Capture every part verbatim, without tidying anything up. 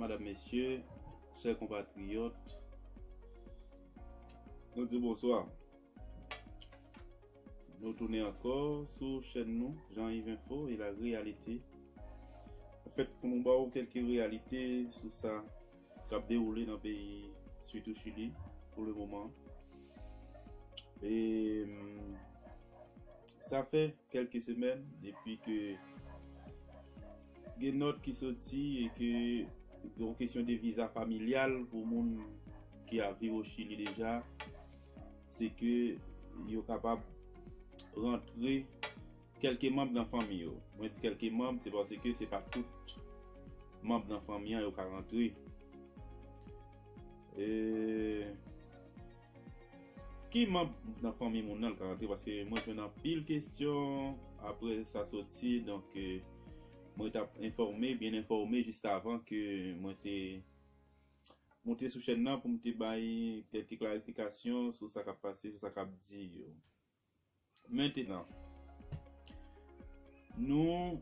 Madam, mesye, chè konpatriyòt, nou di bonswa. Nou tounen ankò sou chèn nou, Jean Yves Info et la réalité. Anfèt, pou nou ba w kèlke reyalite sou sa k ap dewoule nan peyi, sitou Chili, pou le moman. E, mm, sa fè kèlke semèn depi ke gen nòt ki soti e ke gen yon kesyon de viza familyal pou moun ki ap viv o Chili deja, se ke yo kapab rantre kèlke manm nan fanmi yo. Mwen di kèlke manm, se paske se pa tout manm nan fanmi an yo ka rantre. E, ki manm nan fanmi moun nan l ka rantre? Paske mwen jwenn anpil kesyon apre sa soti, donk, eh, mwen t ap enfòme, byen enfòme jis avan ke mwen te monte sou chèn nan pou m te bay kèlke klarifikasyon sou sa k ap pase, sou sa k ap di yo. Mentenan, nou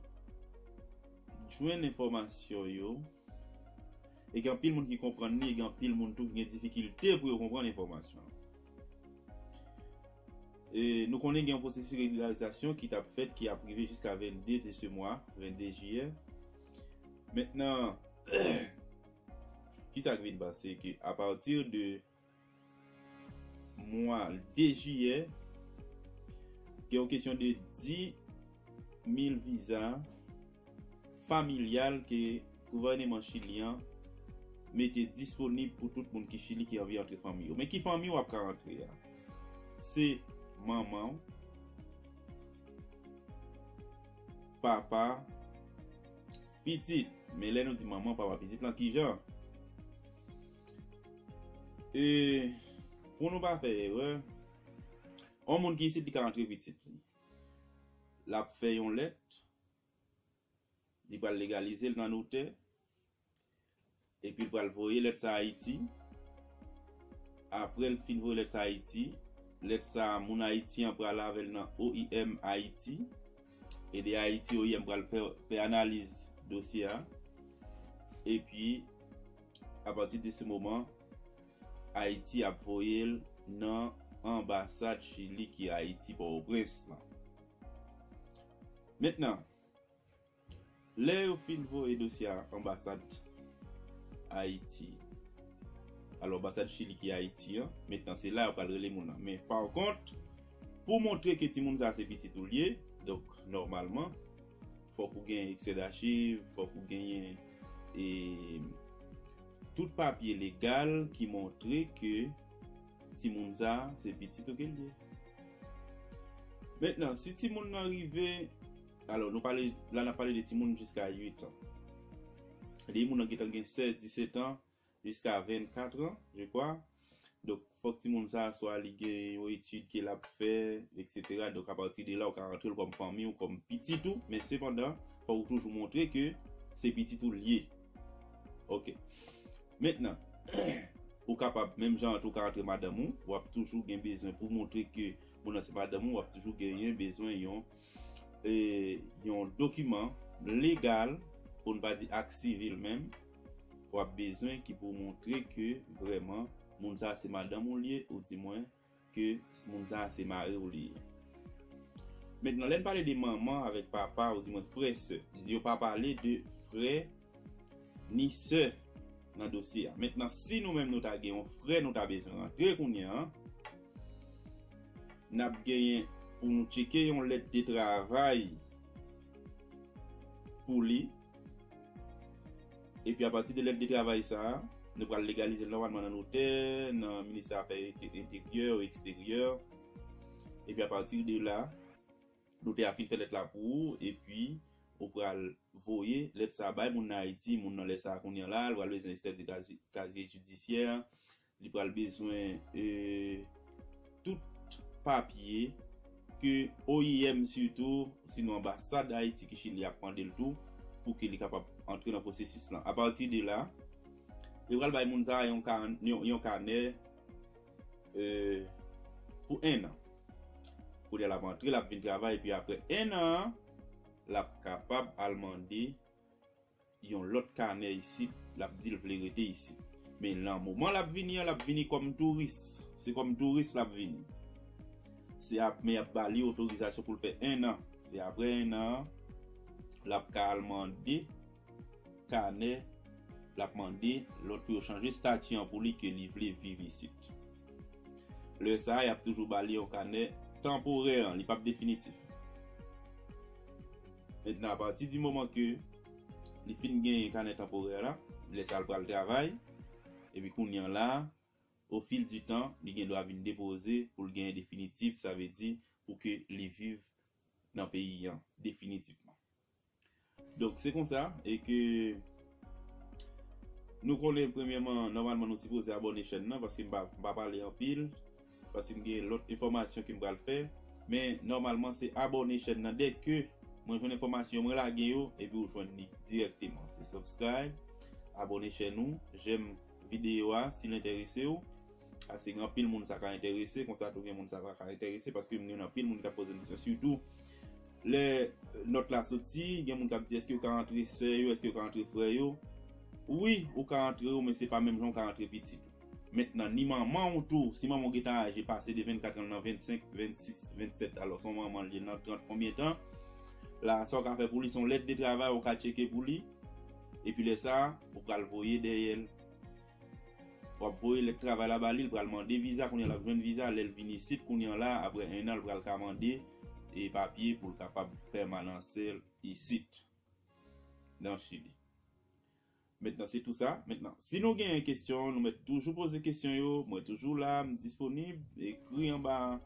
jwenn enfòmasyon yo, e gen anpil moun ki konprann li, e gen anpil moun tou ki gen difikilte pou yo konprann enfòmasyon an. E nou konnen gen yon pwosesis regularizasyon ki t ap fèt, ki ap rive jiska vennde de se mwa, vennde jiyè. Mentnan, kisa k vin pase? Ke apati de mwa de jiyè, gen yon kesyon de dis mil viza familyal ke gouvèneman chilyen an mete disponib pou tout moun ki Chili ki anvi antre fanmi yo. Men ki fanmi w ap ka antre a? Se manman w, papa, pitit. Men lè nou di manman, papa, pitit lan, kijan? E pou nou pa fè erè, yon moun ki isit, li ka antre pitit li. L ap fè yon lèt, li pral legalize l nan notè, epi l pral voye lèt sa Ayiti. Apre l fin voye lèt sa Ayiti, lèt sa moun Ayiti an pral avè l nan O I M Ayiti. E de Ayiti, O I M pral fè, fè analiz dosye a. Epi, apati de se moman, Ayiti ap voye l nan anbasad Chili ki Ayiti, Pòtoprens lan. Mentnan, lè yo fin voye dosye a anbasad Ayiti, alò, anbasad Chili ki Ayiti an, mentnan se la yo pral rele moun nan. Men, pa kont, pou montre ke timoun sa se pitit ou l ye, donk, nòmalman, fòk ou gen eksè dachiv, fòk ou genyen, e, tout papye legal ki montre ke timoun sa se pitit ou ke l ye. Mentnan, si timoun nan rive, alò, nou pale, la n ap pale de timoun jiska uit an. De moun nan gentan gen sèz, disèt an, jiska vennkat an, je crois. Donk, fòk timoun sa swa li gen yon etid ke l ap fè, et cetera. Donk, apati de la, ou ka rantre l kòm fanmi w, kòm pitit ou, men sepandan, fòk ou toujou montre ke se pitit ou l ye. Ok. Mentnan, ou kapab, menm jan an tou, ka rantre madanm ou, w ap toujou gen bezwen pou montre ke moun nan se madanm ou, w ap toujou genyen bezwen yon, e, yon dokiman legal, pou n pa di ak sivil menm, w ap bezwen ki pou montre ke vrèman moun sa se madanm ou l ye, ou di mwen ke moun sa se mari w li ye. Mentnan, lè n pale de manman avèk papa, ou di mwen frè, sè, yo pa pale de frè ni sè nan dosye a. Mentnan, si nou menm nou ta gen yon frè nou ta bezwen rantre kounye a, n ap genyen pou nou tcheke yon lèt de travay pou li. Epi apati de lèt de travay sa a, nou pral legalize l nòmalman nan notè, nan ministè afè ente-, enteryè, eksteryè. Epi apati de la, notè a fin fè lèt la pou ou, epi ou pral voye lèt sa a bay moun nan Ayiti, moun nan lè sa a kounye a la, li pral bezwen ekstrè de kazi-, kazye jidisyè, li pral bezwen, e, tout papye ke O I M sitou, sinon anbasad Ayiti ki Chili ap mande l tou, pou ke li kapab antre nan pwosesis lan. Apati de la, yo pral bay moun sa a yon ka-, yon, yon kanè, e, pou enn an. Kounye a l ap antre, l ap vin travay, epi apre enn an, l ap kapab al mande yon lòt kanè isit, l ap di l vle rete isit. Men nan moman l ap vini an, l ap vini kòm touris. Se kòm touris l ap vini. Se ap, men y ap ba li otorizasyon pou l fè en an. Se apre en an an, l ap ka al mande kanè, l ap mande lòt pou yo chanje estati an pou li ke li vle viv isit. Lè sa a, y ap toujou ba li yon kanè tanporè an, li p ap definitif. Mentnan, apati di moman ke li fin genyen kanè tanporè la, lè sa a l pral travay, epi kounye an la, o fil di tan, li gen dwa vin depoze pou l genyen definitif, sa vle di pou ke li viv nan peyi an definitivman. Donk, se konsa, e ke nou konnen, premyèman, nòmalman, nou sipoze abòne chèn nan, paske m pa, m pa pale anpil, paske m gen lòt enfòmasyon ke m pral fè. Men, nòmalman, se abòne chèn nan. Dèke mwen jwenn enfòmasyon, mwen lage yo, epi ou jwenn li dirèkteman. Se subscribe, abòne chèn ou, j'aime videyo a, si l enterese w. Ase gen anpil moun sa ka enterese, konsa tou gen moun sa pa ka enterese, paske m gen anpil moun ki ap poze m kesyon, sitou lè nòt la soti, gen moun k ap di, èske yo ka antre sè yo, èske yo ka antre frè yo? Wi, ou ka antre yo, men se pa menm jan ou ka antre pitit ou. Mentnan, ni manman ou tou, si manman w gentan aje pase de vennkat an nan vennsenk, vennsis, vennsèt, alò se yon manman li ye nan trant konbyen tan, la, sa w ka fè pou li, se yon lèt de travay ou ka tcheke pou li, epi lè sa a, ou pral voye dèyè l. W ap voye lèt travay la ba li, l pral mande viza, kounye a l ap jwenn viza, lè l vin isit, kounye a la, apre en an, l pral ka mande e papye pou l kapab pèmananse l isit, nan Chili. Mentnan, se tou sa. Mentnan, si nou genyen kesyon, nou mèt toujou poze kesyon yo. Mwen toujou la, m disponib. Ekri anba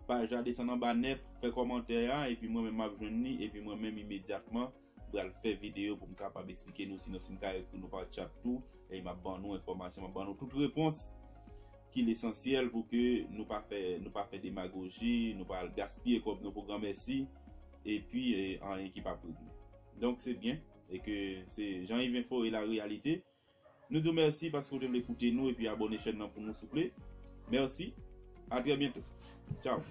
paj la, desann anba nèt, fè kòmantè a, epi mwen menm m ap jwenn li, epi mwen menm imedyatman, m pral fè videyo pou m kapab eksplike nou, sinon si m ka ekri nou pa chat tou, e m ap ban nou enfòmasyon, m ap ban nou tout repons ki lesansyèl pou ke nou pa fè, nou pa fè demagoji, nou pa al gaspiye kòb nou pou granmèsi, epi, e, anyen ki p ap regle. Donk, se byen, e ke se Jean Yves Info et la réalité. Nou di w mèsi paske w te vle koute nou epi abòne chèn nan pou nou, souple. Mèsi. A trè byento. Tchaw.